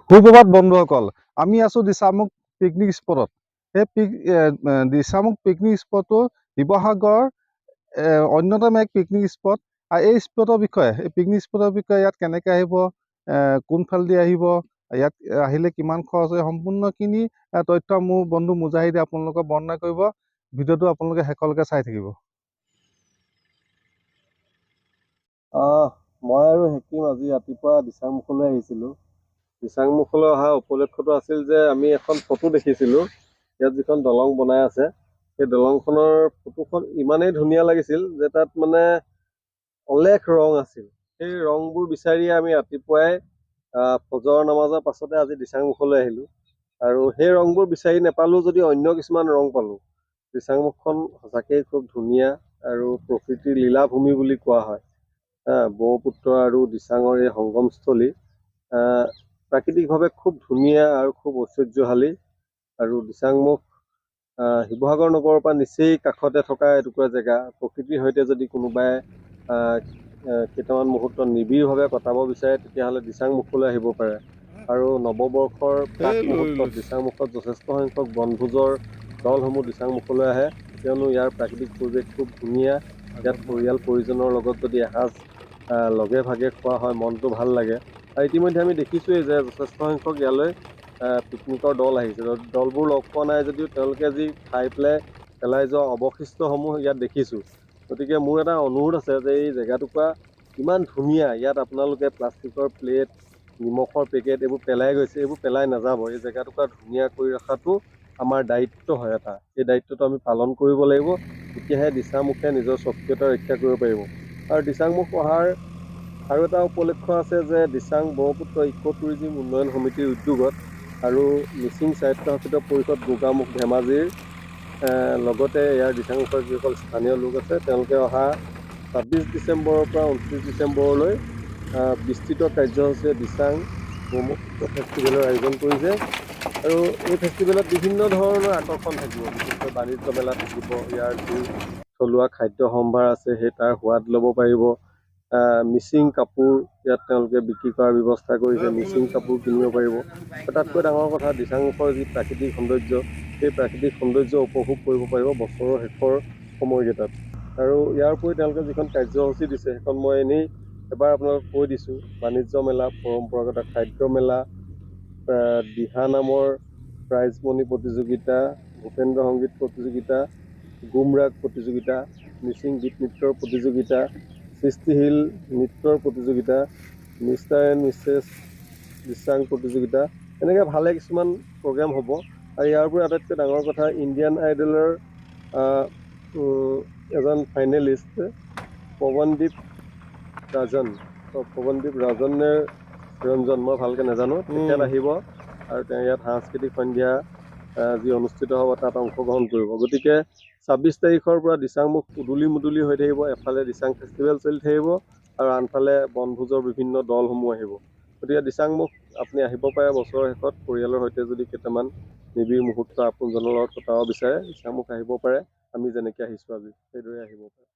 সুপ্ৰভাত বন্ধুসকল, আমি আছোঁ দিচাংমুখ পিকনিক স্পটত। সেই দিচাংমুখ পিকনিক স্পটটো শিৱসাগৰ অন্যতম এক পিকনিক স্পট। আৰু এই স্পটৰ বিষয়ে, এই পিকনিক স্পটৰ বিষয়ে, ইয়াত কেনেকৈ আহিব, কোনফালেদি আহিব, ইয়াত আহিলে কিমান খৰচ হয়, সম্পূৰ্ণখিনি তথ্য মোৰ বন্ধু মুজাহিদে আপোনালোকক বৰ্ণনা কৰিব। ভিডিঅ'টো আপোনালোকে শেষলৈকে চাই থাকিব। মই আৰু হেকিম আজি ৰাতিপুৱা দিচাংমুখলৈ আহিছিলোঁ। দিচাংমুখলৈ অহা উপলক্ষ্যটো আছিল যে আমি এখন ফটো দেখিছিলোঁ, ইয়াত যিখন দলং বনাই আছে, সেই দলংখনৰ ফটোখন ইমানেই ধুনীয়া লাগিছিল যে তাত মানে অলেখ ৰং আছিল। সেই ৰংবোৰ বিচাৰিয়ে আমি ৰাতিপুৱাই ফজৰ নামাজৰ পাছতে আজি দিচাংমুখলৈ আহিলোঁ আৰু সেই ৰংবোৰ বিচাৰি নাপালোঁ যদি অন্য কিছুমান ৰং পালোঁ। দিচাংমুখখন সঁচাকৈয়ে খুব ধুনীয়া আৰু প্ৰকৃতিৰ লীলাভূমি বুলি কোৱা হয়। ব্ৰহ্মপুত্ৰ আৰু দিচাঙৰ এই সংগমস্থলী প্ৰাকৃতিকভাৱে খুব ধুনীয়া আৰু খুব ঐশ্বৰ্যশালী। আৰু দিচাংমুখ শিৱসাগৰ নগৰৰ পৰা নিচেই কাষতে থকা এটুকুৰা জেগা। প্ৰকৃতিৰ সৈতে যদি কোনোবাই কেইটামান মুহূৰ্ত নিবিড়ভাৱে কটাব বিচাৰে, তেতিয়াহ'লে দিচাংমুখলৈ আহিব পাৰে। আৰু নৱবৰ্ষৰ প্ৰাক মুহূৰ্তত দিচাংমুখত যথেষ্ট সংখ্যক বনভোজৰ দলসমূহ দিচাংমুখলৈ আহে, কিয়নো ইয়াৰ প্ৰাকৃতিক পৰিৱেশ খুব ধুনীয়া। ইয়াত পৰিয়াল পৰিজনৰ লগত যদি এসাঁজ লগে ভাগে খোৱা হয়, মনটো ভাল লাগে। আৰু ইতিমধ্যে আমি দেখিছোঁৱেই যে যথেষ্ট সংখ্যক ইয়ালৈ পিকনিকৰ দল আহিছে। দলবোৰ লগ পোৱা নাই যদিও তেওঁলোকে যি খাই পেলাই পেলাই যোৱা অৱশিষ্টসমূহ ইয়াত দেখিছোঁ। গতিকে মোৰ এটা অনুৰোধ আছে যে এই জেগাটুকুৰা ইমান ধুনীয়া, ইয়াত আপোনালোকে প্লাষ্টিকৰ প্লেট, নিমখৰ পেকেট এইবোৰ পেলাই গৈছে, এইবোৰ পেলাই নাযাব। এই জেগাটুকুৰা ধুনীয়া কৰি ৰখাটো আমাৰ দায়িত্ব হয় এটা। এই দায়িত্বটো আমি পালন কৰিব লাগিব, তেতিয়াহে দিচাংমুখে নিজৰ স্বকীয়তা ৰক্ষা কৰিব পাৰিব। আৰু দিচাংমুখ অহাৰ আৰু এটা উপলক্ষ্য আছে যে দিচাং ব্ৰহ্মপুত্ৰ ইক' টুৰিজিম উন্নয়ন সমিতিৰ উদ্যোগত আৰু মিচিং স্বায়ত্তশাসিত পৰিষদ গোগামুখ ধেমাজিৰ লগতে ইয়াৰ দিচাংমুখৰ যিসকল স্থানীয় লোক আছে, তেওঁলোকে অহা 26 ডিচেম্বৰৰ পৰা 29 ডিচেম্বৰলৈ বিস্তৃত কাৰ্যসূচীৰে দিচাং ব্ৰহ্মপুত্ৰ ফেষ্টিভেলৰ আয়োজন কৰিছে। আৰু এই ফেষ্টিভেলত বিভিন্ন ধৰণৰ আকৰ্ষণ থাকিব, বিশেষকৈ বাণিজ্য মেলা থাকিব, ইয়াৰ যি থলুৱা খাদ্য সম্ভাৰ আছে সেই তাৰ সোৱাদ ল'ব পাৰিব। মিচিং কাপোৰ ইয়াত তেওঁলোকে বিক্ৰী কৰাৰ ব্যৱস্থা কৰিছে, মিচিং কাপোৰ কিনিব পাৰিব। তাতকৈ ডাঙৰ কথা, দিচাংমুখৰ যি প্ৰাকৃতিক সৌন্দৰ্য, সেই প্ৰাকৃতিক সৌন্দৰ্য উপভোগ কৰিব পাৰিব বছৰৰ শেষৰ সময়কেইটাত। আৰু ইয়াৰ উপৰি তেওঁলোকে যিখন কাৰ্যসূচী দিছে, সেইখন মই এনেই এবাৰ আপোনালোকক কৈ দিছোঁ। বাণিজ্য মেলা, পৰম্পৰাগত খাদ্য মেলা, দিহা নামৰ প্ৰাইজ মনি প্ৰতিযোগিতা, ভূপেন্দ্ৰ সংগীত প্ৰতিযোগিতা, গুমৰাগ প্ৰতিযোগিতা, মিচিং গীত নৃত্যৰ প্ৰতিযোগিতা, সৃষ্টিশীল নৃত্যৰ প্ৰতিযোগিতা, মিষ্টাৰ এণ্ড মিছেছ দিচাং প্ৰতিযোগিতা, এনেকৈ ভালে কিছুমান প্ৰগ্ৰেম হ'ব। আৰু ইয়াৰ উপৰি আটাইতকৈ ডাঙৰ কথা, ইণ্ডিয়ান আইডলৰ এজন ফাইনেলিষ্ট পৱনদ্বীপ ৰাজন, পৱনদ্বীপ ৰাজন নে ৰঞ্জন, মই ভালকৈ নাজানো, তেখেত আহিব আৰু তেওঁ ইয়াত সাংস্কৃতিক সন্ধিয়া যি অনুষ্ঠিত হ'ব তাত অংশগ্ৰহণ কৰিব। গতিকে 26 তাৰিখৰ পৰা দিচাংমুখ উদুলি মুদুলি হৈ থাকিব। এফালে দিচাং ফেষ্টিভেল চলি থাকিব আৰু আনফালে বনভোজৰ বিভিন্ন দলসমূহ আহিব। গতিকে দিচাংমুখ আপুনি আহিব পাৰে বছৰৰ শেষত পৰিয়ালৰ সৈতে যদি কেইটামান নিবিড় মুহূৰ্ত আপোনজনৰ লগত কটাব বিচাৰে, দিচাংমুখ আহিব পাৰে। আমি যেনেকৈ আহিছোঁ আজি, সেইদৰে আহিব পাৰে।